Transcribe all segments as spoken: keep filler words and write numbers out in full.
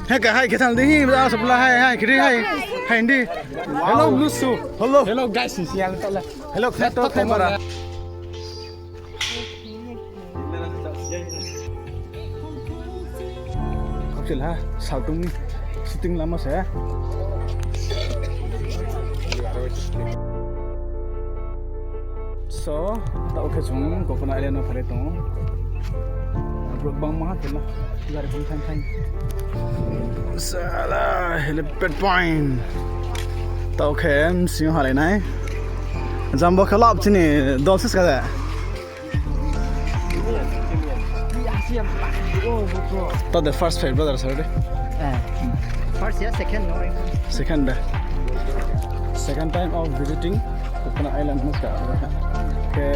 He ka hai khe thang di, hi, ba, supply hai, hai, kiri hai, hai di. Hello, Mnusu. Hello. Hello, guys, ni sial to le. Hello, khe to, khe bara. Kau chil ha, saltung ni shooting lama se. So, taoh khe chung Coconut Island no phailai tong ou. Brouh bangma ha khe la, gari bung thaing thaing. Sala, helipad point. Taoh khe msing yo halai nai. Jang bo khe lap chini dol se ska de. Taoh de first phai brother sir de. Eh. First ya, second no. Second de. Second time of visiting Coconut Island, Mnusu. Khe,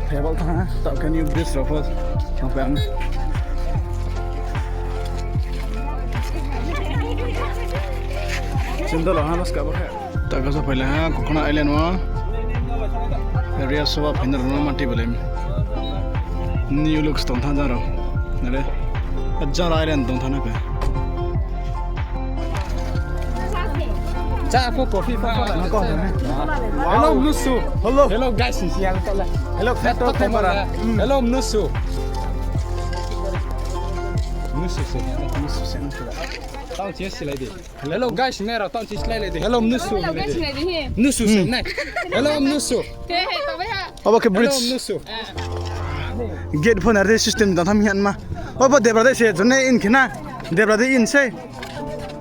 khe bal tha, taoh khe new bridge rao pho. Nang pang. Chindol ha, Mnusu bo khe. Taoh khe sa phailai ha, Coconut Island wo. Area soba phainai rao no mati balai mi. New looks tong tha jang rao. Nare. Jang rao island tong tha na khe. Cha pho coffee pho. Hello, Mnusu. Hello. Hello, guys. Hello, Mnusu. Mnusu se. Mnusu se. Taoh chini silai di. Hello, guys, nai rao taoh chini silai lai di. Hello, Mnusu. Hello, guys, nai di. Mnusu se, nai. Hello, Mnusu. He, he, taoh bai ha. Abo khe bridge. Hello, Mnusu. Gate pho nare system dang tham hi anma. Obo debra dei se, jone in khe na. Debra dei in se.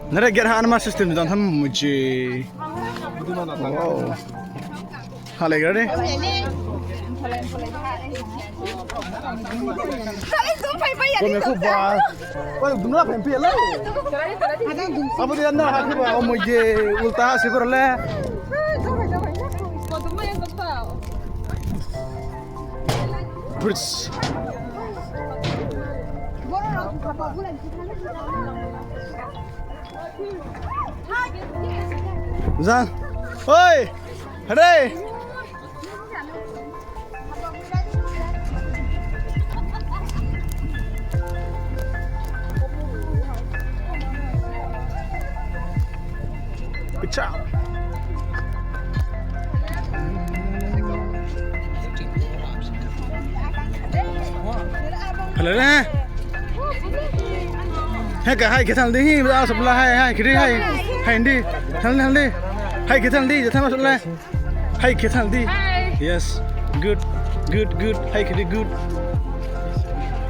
Nare gate ha anma system dang tham muji. Wow. Halai gra de. Kome khu ba. Oi, dumla phem pi la. Abo de na ha khu ba, omo ye ulta ha se kor le. Bridge. Jang. Oi. Hare. Good job. Hello, ne? He ka hai khe thang di, hi, ba, supply hai, hai, kiri hai, hai di, thang di, thang di. Hai khe thang di, jatha ma supply. Hai khe thang di. Hi. Yes. Good. Good, good. Hai khe di, good.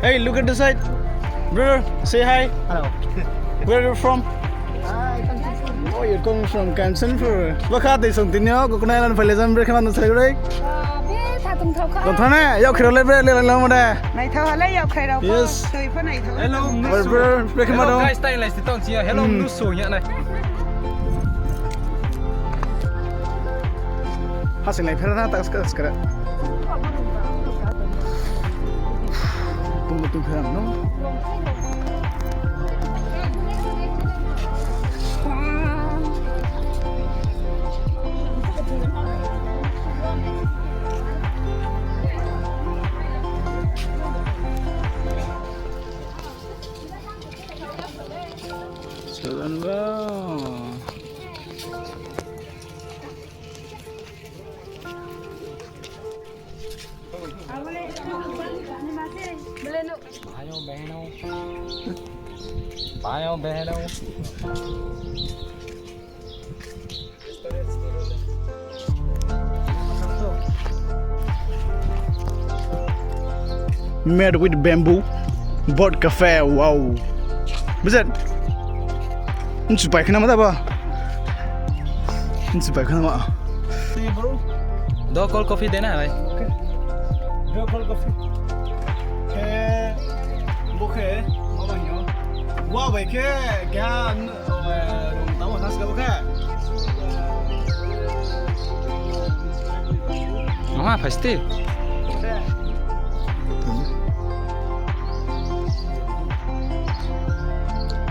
Hey, look at the side. Brother, say hi. Hello. Where are you from? I come from. Oh, you're coming from Kanchanpur. Ba kha tei song tini yo, Coconut Island phailai jam bre khe ma no salai bre. Ah, be, tha tong thao kha. Tong thao ne, yag khe rao le bre, le lang mo de. Naithao ha le yag khe rao pho. Yes. Toi pho naithao. Hello, Mnusu. Bre, bre khe ma dong. Hello, guys, tai lai si tong si ya. Hello, hmm. Mnusu ya nai. Hasing lai phera na tak skara skara. Tung tung phera no. Seven ba. भाइयों बहनों, भाइयों बहनों। Made with bamboo, bot cafe, wow. Bujat. Nsu pai khna ma da ba. Nsu pai khna ma. Hey, bro. दो cold coffee देना है भाई। Okay. दो cold coffee. Khe, bo khe, ma ba hing yo. Wa bai khe, kya, eh, rung tamo sa ska bo khe. Aha, pasti.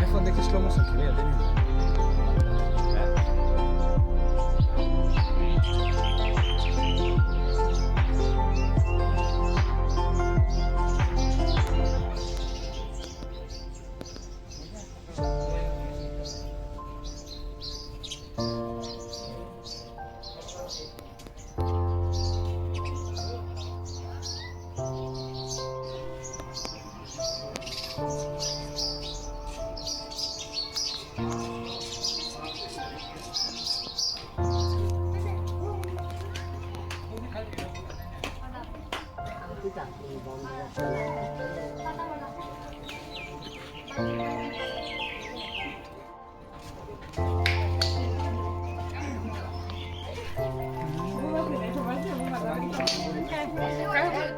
এখন দেখি slow motion খেলে, এদের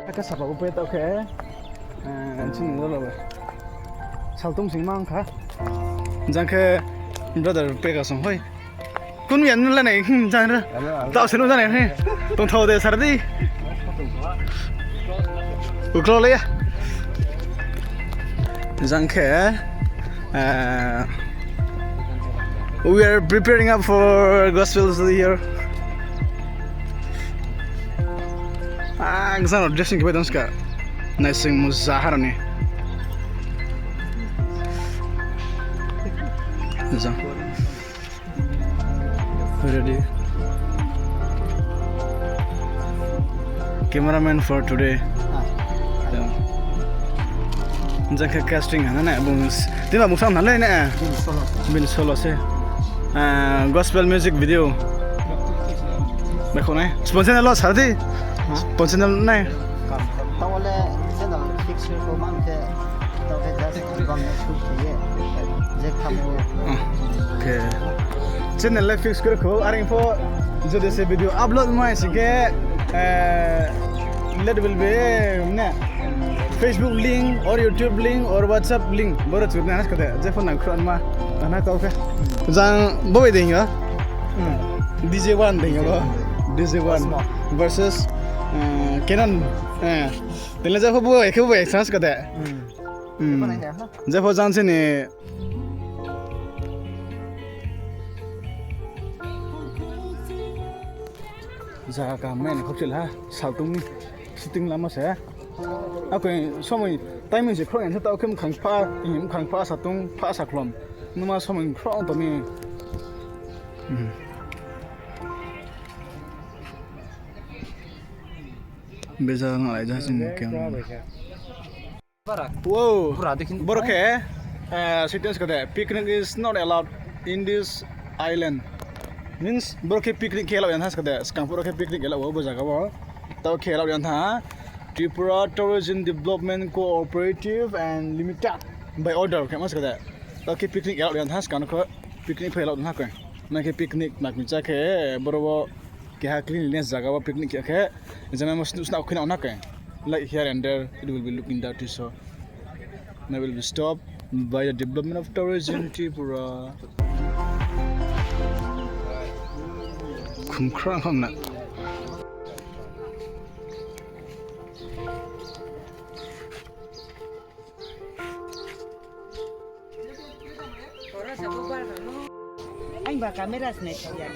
Aka sapa upai tau khe, eh, chini dolo bai. Saltung sing mang kha. Jang khe brother peka song hoi. Kun yan nula nai, hmm, jang ra. Tau senu jang nai, hmm. Tong thau de sar di. Uklo le ya. Jang khe, eh, we are preparing up for gospel here. Ah, ang jang dressing kibai dong ska. Naising muza harani. Jang. Ready. Cameraman for today. Ah. Jang khe casting hana na, bung s-, tima bung sam hana na. Bini solo. Bini solo se. Ah, gospel music video. Bai khonai. Sponsor na lo sardi. Ha? Sponsor na nai. Tao le channel fix ko mang khe, tao khe just album na shoot khe ye, je khamo. Okay. Channel le fix khe kho, are pho jodi se video upload mai sing khe, eh, that will be, ne, Facebook link or YouTube link or WhatsApp link, boro chu na kade, je phone nang khron ma, na kau khe. Jang bo bai ding yo. Hmm. D J one ding yo bo. D J one. Osmo. Versus, eh, Canon. Eh. Tele jepho bo ekhe bo ekhe sa kade. Hmm. Hmm. Jepho jang chini. Jaga kaham nai ni khokchil ha, saltung ni shooting lama se. Akoi somoi timing se khroh yang se tao khe mkhang pha, mkhang pha satung, pha sakhlom. Numa somoi khroh tong mi. Hmm. Beja nang lai ja sing khe. Wow. Boro khe, eh, sentence kade, picnic is not allowed in this island. Means, boro khe picnic khe allow ya tha skade, skang poro khe picnic allow ya bo jaga wo. Tao khe allow ya tha, Tripura Tourism Development Cooperative and Limited by order khe ma skade. Tao khe picnic allow ya tha skang khe picnic phe allow ya tha khe. Na khe picnic na khe cha khe, boro wo Keha cleanliness jaga wo picnic khe khe, jemon mo sna khuina ong na khe. Like here and there, it will be looking dirty, so they will be stopped by the development of tourism Tripura. Khumkhrang hamna. Ang ba camera snai thai ya.